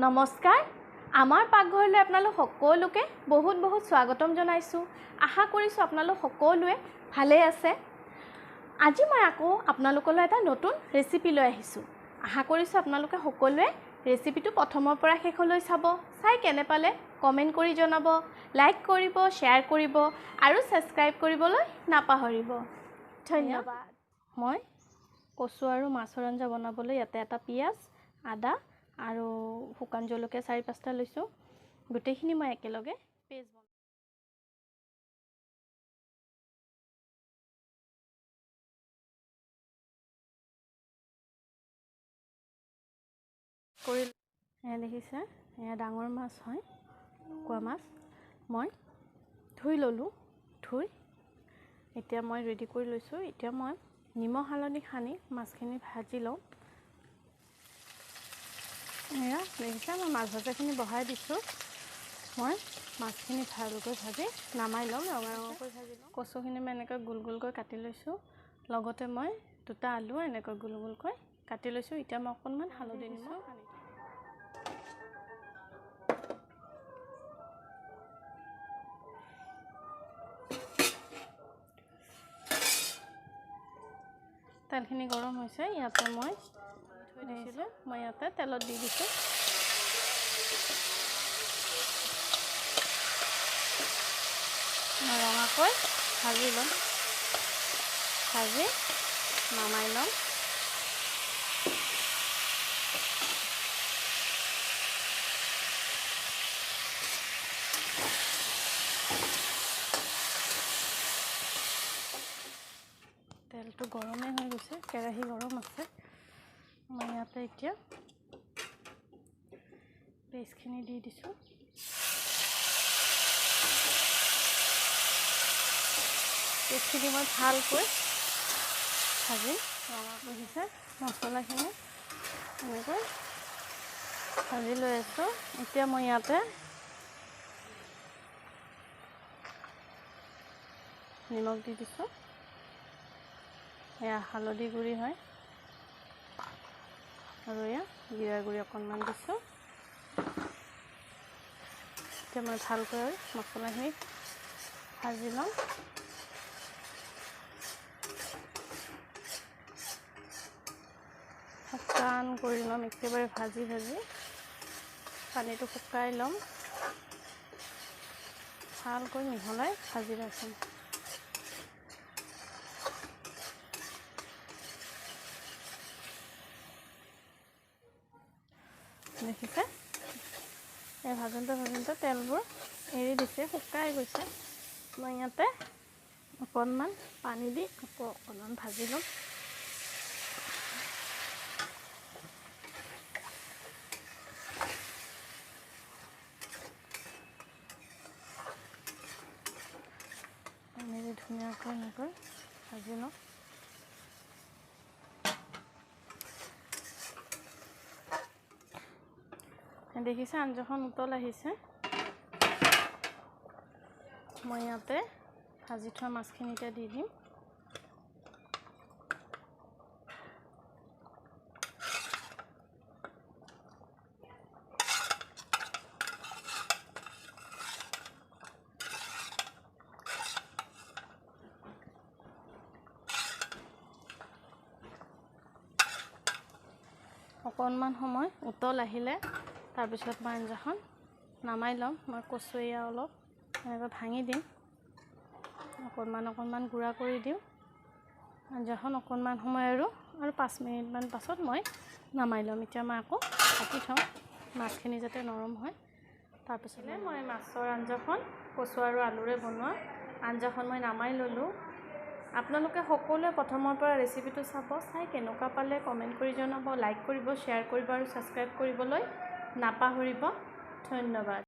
নমস্কাৰ, আমাৰ পাকঘৰলৈ আপোনালোক সকলোকে বহুত বহুত স্বাগতম জনাইছোঁ। আশা কৰিছোঁ আপোনালোক সকলোৱে ভালে আছে। আজি মই আকৌ আপোনালোকলৈ এটা নতুন ৰেচিপি লৈ আহিছোঁ। আশা কৰিছোঁ আপোনালোকে সকলোৱে ৰেচিপিটো প্ৰথমৰ পৰা শেষলৈ চাব, চাই কেনে পালে কমেণ্ট কৰি জনাব, লাইক কৰিব, শ্বেয়াৰ কৰিব আৰু ছাবস্ক্ৰাইব কৰিবলৈ নাপাহৰিব। ধন্যবাদ। মই কচু আৰু মাছৰ আঞ্জা বনাবলৈ ইয়াতে এটা পিঁয়াজ, আদা আৰু শুকান জলকীয়া 4-5টা লৈছোঁ। গোটেইখিনি মই একেলগে পেষ্ট বনাম। কৰি এয়া দেখিছে, এয়া ডাঙৰ মাছ হয়, শুকোৱা মাছ। মই ধুই ল'লোঁ, ধুই এতিয়া মই ৰেডি কৰি লৈছোঁ। এতিয়া মই নিমখ হালধি সানি মাছখিনি ভাজি লওঁ। এয়া দেখিছে, মই মাছ ভজাখিনি বহাই দিছোঁ। মই মাছখিনি ভালকৈ ভাজি নামাই ল'ম, ৰঙা ৰঙাকৈ ভাজি ল'ম। কচুখিনি মই এনেকৈ গোল গোলকৈ কাটি লৈছোঁ, লগতে মই দুটা আলু এনেকৈ গোল গোলকৈ কাটি লৈছোঁ। এতিয়া মই অকণমান হালধি নিমখ সানি তেলখিনি গৰম হৈছে। ইয়াতে মই থৈ দিছিলোঁ, মই ইয়াতে তেলত দি দিছোঁ। মই ৰঙাকৈ ভাজি ল'ম, ভাজি নমাই ল'ম। তেলটো গৰমেই হৈ গৈছে, কেৰাহী গৰম আছে। মই ইয়াতে এতিয়া পেষ্টখিনি দি দিছোঁ। পেষ্টখিনি মই ভালকৈ ভাজি ৰঙা কৰিছে। মছলাখিনি এনেকৈ ভাজি লৈ আছোঁ। এতিয়া মই ইয়াতে নিমখ দি দিছোঁ। এয়া হালধি গুড়ি হয় আৰু এয়া জিৰা গুড়ি অকণমান দিছোঁ। এতিয়া মই ভালকৈ মছলাখিনি ভাজি ল'ম। শুকান কৰি ল'ম, একেবাৰে ভাজি ভাজি পানীটো শুকাই ল'ম। ভালকৈ মিহলাই ভাজি ৰাখিম। দেখিছে, এই ভাজোঁতে ভাজোঁতে তেলবোৰ এৰি দিছে, শুকাই গৈছে। মই ইয়াতে অকণমান পানী দি আকৌ অকণমান ভাজি ল'ম। পানী দি ধুনীয়াকৈ এনেকৈ ভাজি ল'ম। দেখিছে, আঞ্জাখন উতল আহিছে। মই ইয়াতে ভাজি থোৱা মাছখিনি এতিয়া দি দিম। অকণমান সময় উতল আহিলে তাৰপিছত মই আঞ্জাখন নামাই ল'ম। মই কচু এয়া অলপ এনেকৈ ভাঙি দিম, অকণমান অকণমান গুড়া কৰি দিওঁ। আঞ্জাখন অকণমান সময় আৰু 5 মিনিটমান পাছত মই নামাই ল'ম। এতিয়া মই আকৌ ঢাকি থওঁ মাছখিনি যাতে নৰম হয়। তাৰপিছতে মই মাছৰ আঞ্জাখন কচু আৰু আলুৰে বনোৱা আঞ্জাখন মই নামাই ল'লোঁ। আপোনালোকে সকলোৱে প্ৰথমৰ পৰা ৰেচিপিটো চাব, চাই কেনেকুৱা পালে কমেণ্ট কৰি জনাব, লাইক কৰিব, শ্বেয়াৰ কৰিব আৰু ছাবস্ক্ৰাইব কৰিবলৈ নাপাহৰিব। ধন্যবাদ।